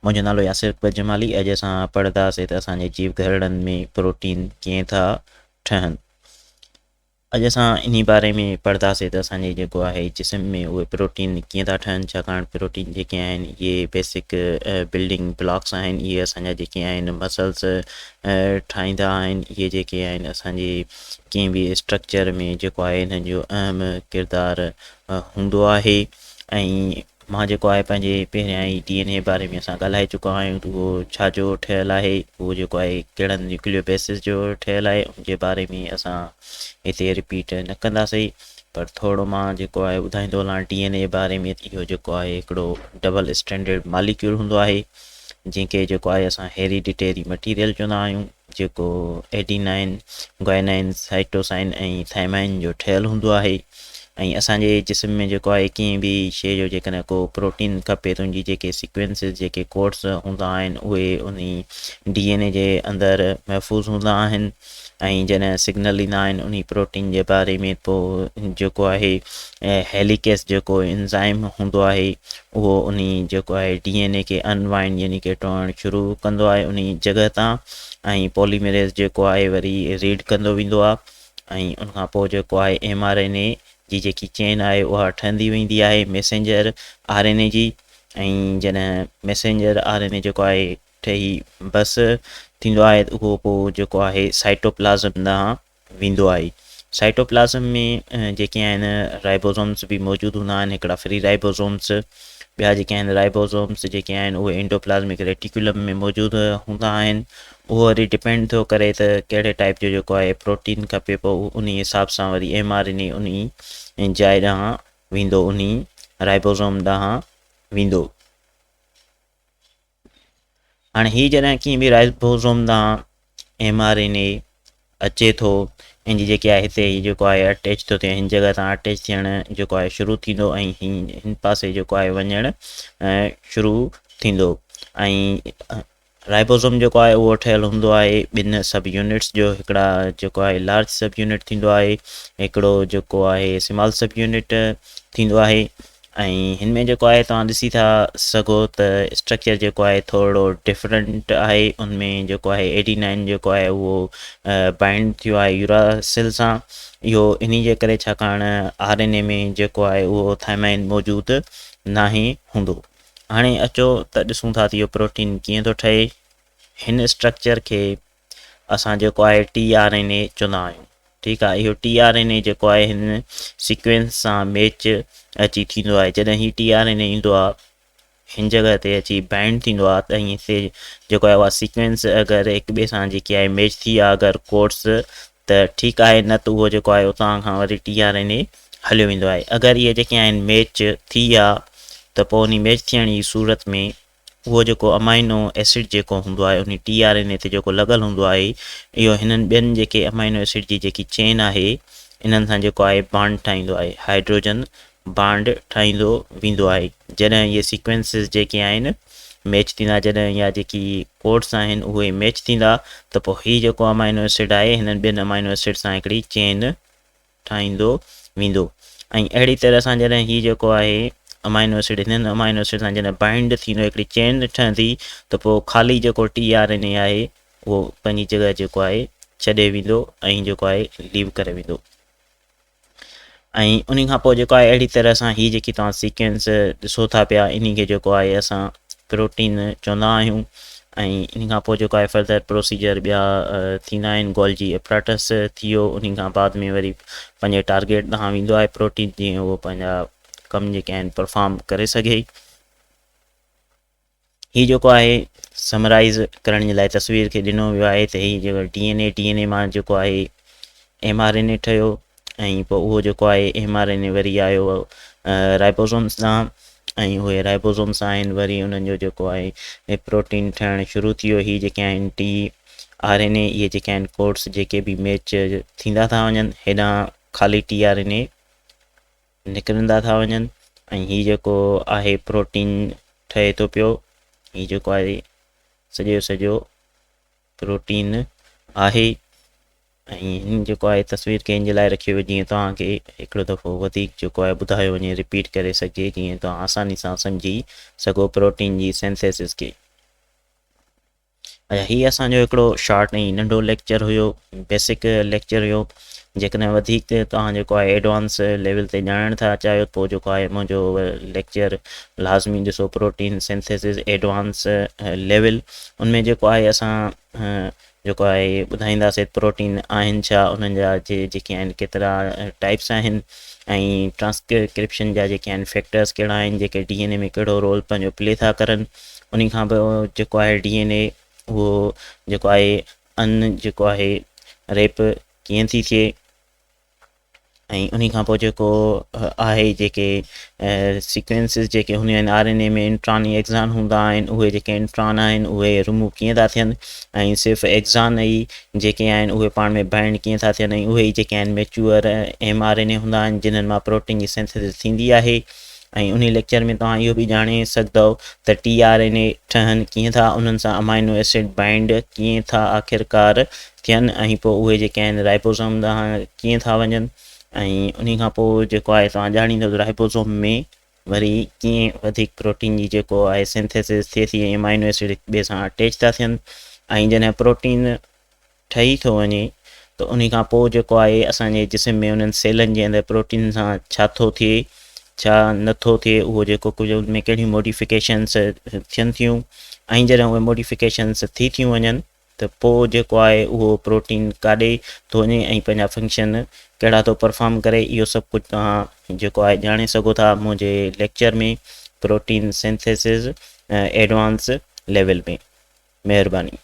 منهنجو نالو ياسر اڪبر جمالي. اڄ اسان پڙهنداسين ته اسان جي جيو گهرڙن ۾ پروٽين ڪيئن ٿا ٺهن. اڄ اسان انهي باري ۾ پڙهنداسين ته اسان جي جيڪو آهي جسم ۾ اهي پروٽين ڪيئن ٿا ٺهن، ڇاڪاڻ پروٽين جيڪي آهن اهي بيسڪ بلڊنگ بلاڪس آهن، اهي اسان جا جيڪي آهن مسلس ٺاهيندا آهن، اهي جيڪي آهن اسان جي ڪنهن به اسٽرڪچر ۾ جيڪو آهي انهن جو اهم ڪردار هوندو آهي. ۽ مان جيڪو آهي پنهنجي پهريان ئي ڊي اين اي باري ۾ اسان ڳالهائي چڪا آهيون ته اهو ڇا جو ٺهيل آهي، اهو جيڪو آهي ڪهڙن نيوڪليو بيسز جو ٺهيل آهي، ان جي باري ۾ اسان هتي رپيٽ نه ڪنداسين، پر ٿورو مان جيڪو آهي ٻڌائيندو هلان ڊي اين اي باري ۾ ته اهو جيڪو آهي هڪڙو ڊبل اسٽينڊرڊ ماليڪيول هوندو آهي، جنهن کي جيڪو آهي اسان هيريڊيٽري مٽيريل چوندا آهيون، جيڪو ايڊينائن، گوائنائن، سائٽوسائن ۽ ٿائمائن جو ٺهيل هوندو آهي. ۽ اسان جي جسم ۾ جيڪو آهي ڪنهن به شيء جو جيڪڏهن ڪو پروٽين کپي ته ان جي جيڪي سيڪوينسز جيڪي ڪوڊس هوندا آهن اهي انهي ڊي اين اي جي اندر محفوظ هوندا آهن. ۽ جڏهن سگنل ايندا آهن انهي پروٽين جي باري ۾ پوء جيڪو آهي هيليڪيس جيڪو انزائم هوندو آهي اهو انهي جيڪو آهي ڊي اين اي کي ان وائنڊ يعني ڪي ٽوڙڻ شروع ڪندو آهي انهي جڳهه تان، ۽ پوليمريز جيڪو آهي وري ريڊ ڪندو ويندو آهي، ۽ ان کان پوء جيڪو آهي ايم آر اين اي جي جيڪي چين آهي اها ٺهندي ويندي آهي ميسينجر آر اين اي جي. ۽ جڏهن ميسينجر آر اين اي جيڪو آهي ٺهي بس ٿيندو آهي ته اهو پوء جيڪو آهي سائٽوپلازم ڏانهن ويندو آهي. سائٽوپلازم ۾ جيڪي آهن رائبوزومز به موجود هوندا آهن، هڪڙا فري رائبوزومز، ٻيا جيڪي آهن رائبوزومز جيڪي آهن اهي اينڊوپلازمڪ ريٽيڪولم ۾ موجود هوندا آهن. اهو وري ڊپينڊ ٿو ڪري ته ڪهڙي ٽائپ جو جيڪو آهي پروٽين کپي، پوء انهي حساب سان وري ايم آر اين اي انهي جاء ڏانهن ويندو، انهي رائبوزوم ڏانهن ويندو. هاڻي هي جڏهن ڪنهن به رائبوزوم ڏانهن ايم آر اين اي اچي ٿو، ان جي جيڪي آهي هتي هي جيڪو آهي اٽيچ ٿو ٿئي، هن جڳهه تان اٽيچ ٿيڻ جيڪو آهي شروع ٿيندو ۽ هي هن پاسي جيڪو آهي وڃڻ شروع ٿيندو. ۽ رائبوزوم جيڪو آهي اهو ٺهيل هوندو آهي ٻن سب يونٽس جو، هڪڙا جيڪو آهي لارج سب يونٽ ٿيندو آهي، هڪڙو جيڪو آهي سمال سب يونٽ ٿيندو آهي. ۽ هن ۾ جيڪو آهي توهان ڏسي ٿا سگهو ته اسٽرڪچر جيڪو آهي ٿورڙو ڊفرنٽ آهي. ان ۾ جيڪو آهي ايڊينائن جيڪو آهي اهو بائنڊ ٿيو آهي يوراسل سان، اهو انهي جي ڪري ڇاڪاڻ آر اين اي ۾ جيڪو آهي اهو ٿائمائن موجود ناهي هوندو. هاڻي اچو ته ڏسون ٿا ته اهو پروٽين ڪيئن ٿو ٺهي. هن اسٽرڪچر کي اسان جيڪو آهي ٽي آر اين اي چوندا آهيون. ٺيڪ آهي، اهو ٽي آر اين اي جيڪو آهي هن سيڪوينس سان ميچ اچي ٿيندو آهي. جڏهن هي ٽي آر اين اي ايندو آهي هن جڳهه تي اچي بائنڊ ٿيندو آهي ته هتي جيڪو آهي اها سيڪوينس اگر هڪ ٻئي سان جيڪي آهي ميچ ٿي آهي اگر ڪوڊس ته ٺيڪ آهي، نه ته اهو جيڪو آهي اتان کان وري ٽي آر اين اي هليو ويندو آهي. اگر اهي جيڪي آهن ميچ ٿي آ ته پوء انهي ميچ ٿيڻ جي صورت ۾ اهو جيڪو امائنو ايسڊ جيڪو هوندو آهي انهي ٽي آر اين اي تي جيڪو لڳل هوندو آهي اهو هنن ٻين جيڪي امائنو ايسڊ جي جيڪي چين آهي انهن سان جيڪو آهي بانڊ ٺاهيندو آهي، هائيڊروجن بانڊ ٺاهيندو ويندو آهي. جڏهن اهي سيڪوينسز جيڪي آهن ميچ ٿيندا، جڏهن اها جيڪي ڪوڊس آهن اهي ميچ ٿيندا ته پوء هي جيڪو امائنو ايسڊ آهي هنن ٻين امائنو ايسڊ سان هڪڙي چين ٺاهيندو ويندو. ۽ اهڙي طرح سان جڏهن هي جيڪو آهي امائنو ايسڊ هنن امائنو ايسڊ سان جڏهن بائنڊ ٿيندو هڪڙي چين ٺهندي ته پوء خالي جيڪو ٽي آر اين اي آهي اهو پنهنجي جڳهه جيڪو آهي ڇڏي ويندو ۽ جيڪو آهي ليو ڪري ويندو. ۽ انهي کان پوء جيڪو آهي اهڙي طرح سان هي جيڪي توهان سيڪوينس ڏسو ٿا پيا انهي کي جيڪو آهي اسان پروٽين چوندا آهيون. ۽ ان کان پوء جيڪو آهي فردر پروسيجر ٻيا ٿيندا آهن، گولجي اپراٽس ٿي ويو، ان کان بعد ۾ وري پنهنجي ٽارگيٽ ڏانهن ويندو آهي پروٽين، جيئن اهو پنهنجا ڪم جيڪي آهن پرفارم ڪري سگهي. هي جيڪو آهي سمرائز ڪرڻ جي لاء تصوير کي ڏنو ويو آهي ته هي جيڪو ڊي اين اي، ڊي اين اي مان جيڪو آهي ايم آر اين اي ٺهيو ۽ پوء اهو جيڪو آهي ايم آر اين اي وري آيو رائبوزومس ڏانهن ۽ اهي رائبوزومس آهن وري انهن جو جيڪو آهي پروٽين ٺهڻ شروع ٿي ويو. هي جيڪي آهن ٽي آر اين اي اهي جيڪي آهن ڪوڊس جيڪي به ميچ ٿيندا ٿا وڃن، هيڏانهن خالي ٽي آر اين اي نڪرندا ٿا وڃن ۽ هي جيڪو آهي پروٽين ٺهي ٿو پيو. هي جيڪو آهي سڄو سڄو پروٽين آهي. ۽ هن جيڪو آهي تصوير کي ان جي لاء رکيو ويو جيئن توهان کي هڪڙو دفعو وڌيڪ جيڪو آهي ٻڌايو وڃي، رپيٽ ڪري سگهجي، جيئن توهان آساني سان سمجهي سگهو پروٽين جي سينٿيسز کي. اچا هي اسان جو هڪڙو شارٽ ۽ ننڍو ليڪچر هيو بيسڪ ليڪچر هيو جيڪڏهن وڌيڪ توهان جيڪو آهي ايڊوانس ليول تي ڄاڻڻ ٿا چاهيو پوء جيڪو آهي منهنجو ليڪچر لازمي ڏسو پروٽين سنٿيسز ايڊوانس ليول ان ۾ جيڪو آهي اسان جيڪو آهي ٻڌائينداسين پروٽين آهن ڇا انهن جا جي جيڪي آهن ڪيترا ٽائپس آهن ۽ ٽرانسڪرپشن جا جيڪي آهن فيڪٽرس ڪهڙا آهن جيڪي ڊي اين اي ۾ ڪهڙو رول پنهنجو پلي ٿا ڪرن انهي کان پوء جيڪو آهي ڊي اين اي اهو جيڪو آهي ان جيڪو آهي ريپ ڪيئن ٿي ٿئي ۽ انهي کان پوء جيڪو آهي جيڪي سيڪوينسز جيڪي هونديون آهن آر اين اي ۾ انٽران ۽ ايگزان هوندا آهن اهي جيڪي انٽران آهن اهي رموو ڪيئن ٿا ٿين ۽ صرف ايگزان ئي جيڪي آهن اهي پاڻ ۾ بائنڊ ڪيئن ٿا ٿين ۽ اهي ئي جيڪي آهن ميچوئر ايم آر اين اي هوندا آهن جنھن مان پروٽين جي سينٿيسز ٿيندي آهي ۽ انهي ليڪچر ۾ توهان اهو به ڄاڻي سگهندؤ ته ٽي آر اين اي ٺهن ڪيئن ٿا انهن سان امائنو ايسڊ بائنڊ ڪيئن ٿا آخرڪار ٿين ۽ پوء اهي جيڪي آهن رائبوزوم ڏانهن ڪيئن ٿا وڃن ۽ انهي کان پوء جيڪو آهي توهان ڄاڻيندؤ ته رائبوزوم ۾ وري ڪيئن وڌيڪ پروٽين جي جيڪو آهي سنٿيسز ٿئي ٿي ۽ امائنو ايسڊ هڪ ٻئي سان اٽيچ ٿا ٿين ۽ جڏهن پروٽين ٺهي ٿو وڃي ته انهي کان پوء جيڪو آهي اسان جي جسم ۾ انهن سيلن جي اندر پروٽين سان ڇا ٿو ٿئي ڇا نه ٿو ٿئي اهو جيڪو ڪجهه ان ۾ ڪهڙيون موڊيفڪيشنس ٿين ٿيون ۽ جڏهن اهي موڊيفڪيشنس ٿي ٿيون وڃن ته پوء جيڪو آهي اهو پروٽين ڪاڏي ٿو وڃي ۽ پنهنجا فنڪشن ڪهڙا ٿو پرفارم ڪري اهو سڀ ڪجهه توهان جيڪو آهي ڄاڻي سگهو ٿا منهنجي lecture ۾ protein synthesis advance level ۾ مهرباني.